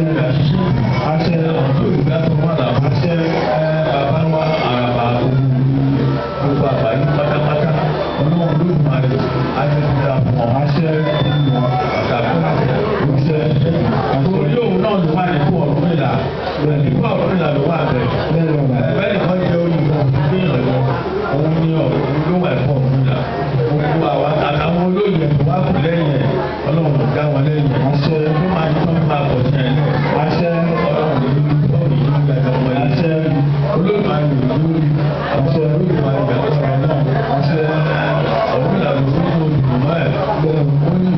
Àṣẹ àṣẹ bàbá wa àràbà gbogbo àgbáyé pátápátá ọlọ́run Olódùmarè ayélujára fún ọ. Àṣẹ àṣẹ torí òun náà ló wà nípò Ọ̀rúnmìlà nípò Ọ̀rúnmìlà ló wà bẹ́ẹ̀. Bẹ́ẹ̀ nìkan jẹ́ olùkọ́ gbìyànjú lọ òun ní ọ̀run ló wà nípò Ọ̀rúnmìlà. Gbogbo àwa àtàwọn olóyè tó wà kù lẹ́yìn ẹ̀ ọlọ́run kò dá wọn lẹ́yìn ẹ̀. Àṣẹ tó máa ń tọ́ máa bọ̀ sí ẹ̀ lẹ́. Àṣẹ ọlọ́run ló ní bọ́ọ̀lù yìí ní gbàgbọ́ wọn. Àṣẹ Olódùmarè lórí àṣẹ Olódùmarè gbàgbọ́ náà. Àṣẹ Ọ̀rúnmìlà ló fún olùdùmọ̀ ẹ̀. Ó ní